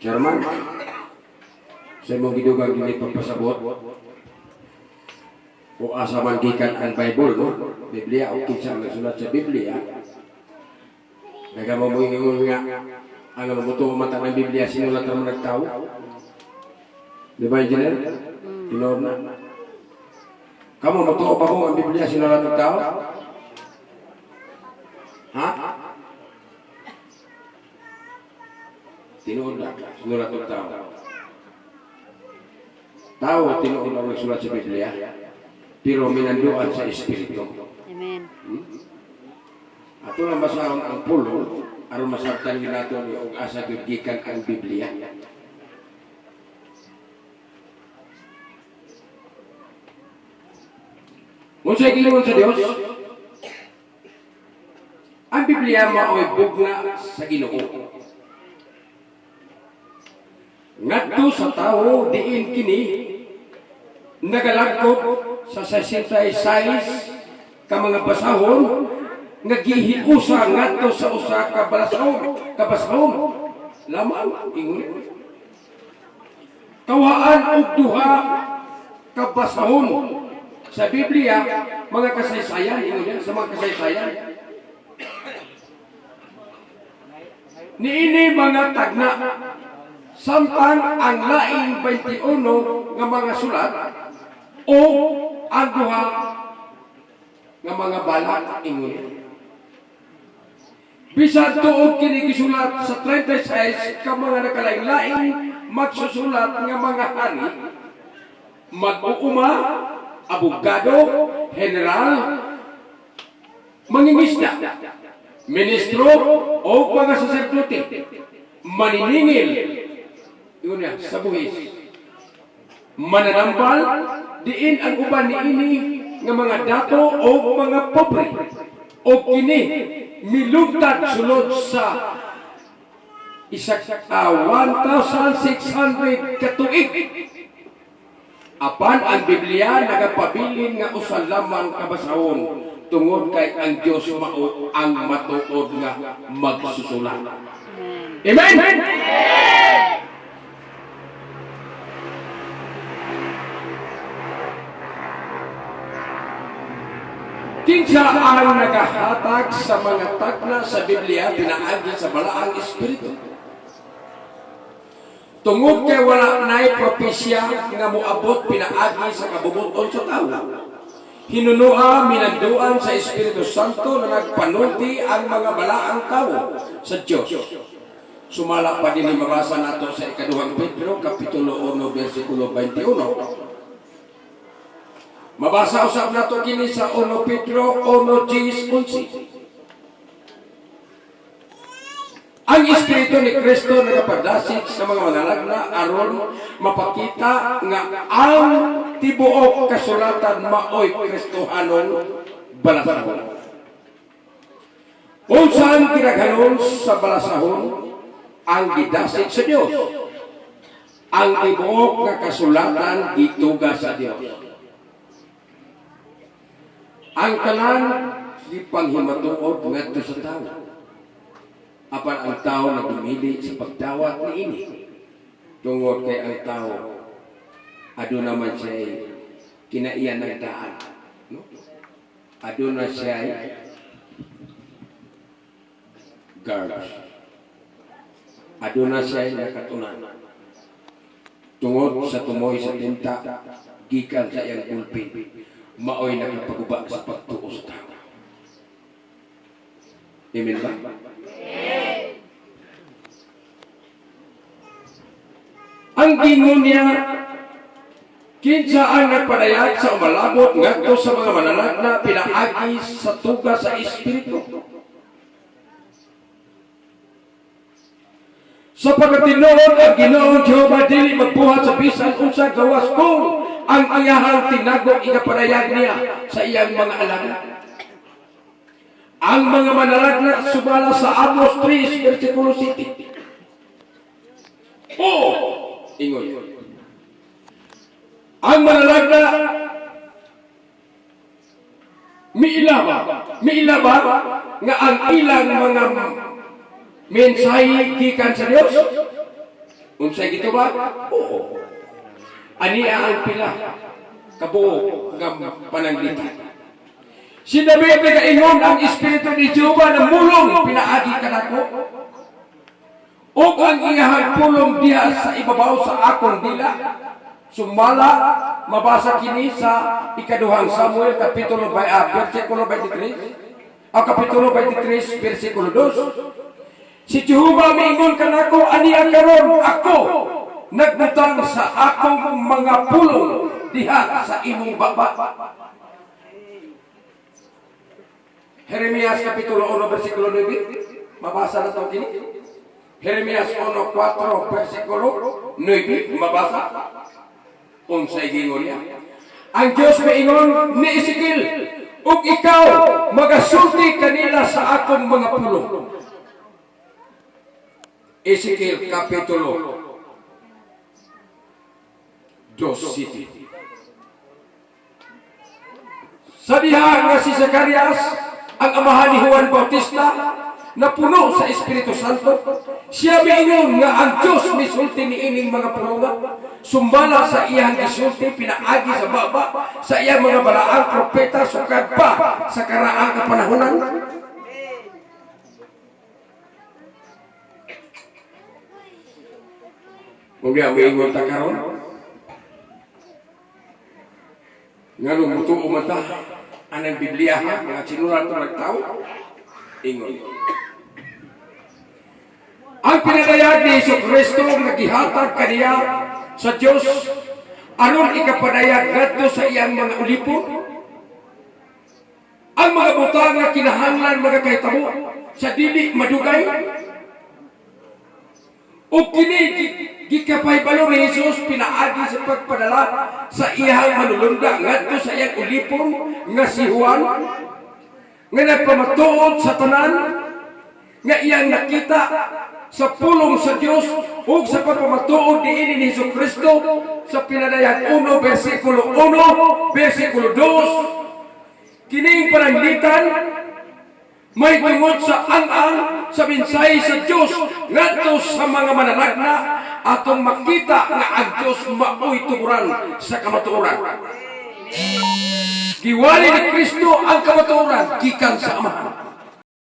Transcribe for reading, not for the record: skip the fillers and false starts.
Chairman, sa imong gidugang dili pagpasabot, o asa man gikan ang Bible, no? Biblia, o kinsa ang nagsulat sa Biblia, Naga mo ingon nga, ang mabuto mata ng Biblia, sinulat naman nagtao. Di ba, Engineer? Tinuod na. Kamu, matuo ba mo ang Biblia sinulat ng tao? Ha? Tinuod na, sinulat ng tao. Tao, tinuod ang nagsulat sa Biblia, pero minanduan sa Espiritu. Amen. Ato lang basahon ang pulo, aron masabtan gyud nato ni og asa gyud gikan ang Biblia. Unsay giingon sa Dios? Ang Biblia mao'y bugna sa Ginoo. Ngadto sa tawo diin kini nagalagkob sa 66 ka mga basahon nga gihiusa ngadto sa usa ka balasahon, kabasahon lamang ingon. Kawaan og duha ka basahon sa Biblia, mga kasaysayan, ingon niya, sa mga kasaysayan. Niini mga tagna, samtang ang laing 21 nga mga sulat o ang duha nga mga balak, ingon niya. Bisan tuog kini gisulat sa 36 ka mga nakalain-laing magsusulat nga mga hari, mag-uuma, abogado, general, mangingisda, ministro o mga saserdote, maniningil, yun niya, sa buhis, mananambal, diin ang uban niini nga mga dato o mga pobre, o kini milugtad sulod sa isa 1,600 katuig. Apan ang Biblia nagapabilin nga usa lamang kabasahon tungod kay ang Dios mao ang matuod nga magsusulat. Amen. Amen. Kinsa ang nagahatag sa mga tagna sa Biblia pinaagi sa Balaang Espiritu? Tungod kay wala nay propesya nga moabot pinaagi sa kabubuton sa tawo. Hinunua minanduan sa Espiritu Santo na nagpanulti ang mga balaang tawo sa Dios. Sumala pa din mabasa nato sa ikaduhang Pedro, Kapitulo 1, versikulo 21. Mabasa usab nato kini sa 1 Pedro 1:11. Ang Espiritu ni Kristo nagapadasig sa mga manalagna aron mapakita nga ang tibuok kasulatan maoy Kristohanon balasahon. Unsa ang kinaghanon sa balasahon ang gidasig sa Dios? Ang tibuok nga kasulatan gituga sa Dios. Ang tanan gipanghimatuod ngadto sa tawo. Apan ang tao nagdumili sa pagdawat niini. Tungod kay ang tao aduna man siya kinaiyan ng daan. No? Aduna siya garbs. Aduna siya nakatunan. Tungod sa tumoy sa tinta, gikan sa iyang pulpit, maoy nakapaguba sa pagtuo sa tao. Amen ba? Ang gingon niya, kinsa ang nagpadayag sa umalabot ngadto sa mga manalagna pinaagi sa tuga sa Espiritu. Sa pagkatinuod ang Ginoong Jehova dili magbuhat sa bisan unsa gawas kung ang iyahang tinago igapadayag niya sa iyang mga alagad. Ang mga manalagna sumala sa Amos 3, versikulo 7. Oo, ingon. Ang manalagna miilaba nga ang ilang mga mensahe gikan sa Dios. Unsay gitubag? Oo. Ania ang pila kabuok nga pananglitan. Si David nagaingon, "Ang Espiritu ni Jehova namulong pinaagi kanako ug ang iyahang pulong diha sa ibabaw sa akong dila." Sumala mabasa kini sa Ikaduhang Samuel kapitulo by versikulo 23 o kapitulo 23 versikulo 2. Si Jehova miingon kanako, "Ania karon ako nagbutang sa akong mga pulong diha sa imong baba." Jeremias kapitulo 1 versikulo 9, mabasa na to kini. Jeremias 1:4 versikulo 9, mabasa. Unsay gingon niya? Ang Diyos maingon ni Ezekiel, "Ug ikaw magasulti kanila sa akong mga pulong." Ezekiel kapitulo 2 7. Sa diha nga si Zacarias, ang amahan ni Juan Bautista, na puno sa Espiritu Santo, siya miingon nga ang Diyos misulti ni ining mga pulunga, sumala sa iyang gisulti pinaagi sa baba sa iyang mga balaang propeta sukad pa sa karaang kapanahonan. Unya miingon ta karon, nganong mutuo man ta anang Biblia ha, mga sinulat ng tao? Ingon. Ang pinadayag ni Hesus Kristo nga gihatag kaniya sa Dios aron ikapadayag ngadto sa iyang mga ulipon ang mga butang nga kinahanglan magakahitabo sa dili madugay. Ug kini gikapahibalo ni Jesus pinaagi sa pagpadala sa iyang manulunda ngadto sa iyang ulipon nga si Juan, nga nagpamatuod sa tanan nga iyang nakita sa pulong sa Dios ug sa pagpamatuod niini ni Hesus Kristo sa Pinadayag 1 versikulo 1 versikulo 2. Kining pananglitan may tungod sa ang-ang sa mensahe sa Dios ngadto sa mga mananagna, atong makita nga ang Dios maoy tuguran sa kamatuoran. Giwali ni Kristo ang kamatuoran gikan sa Amahan.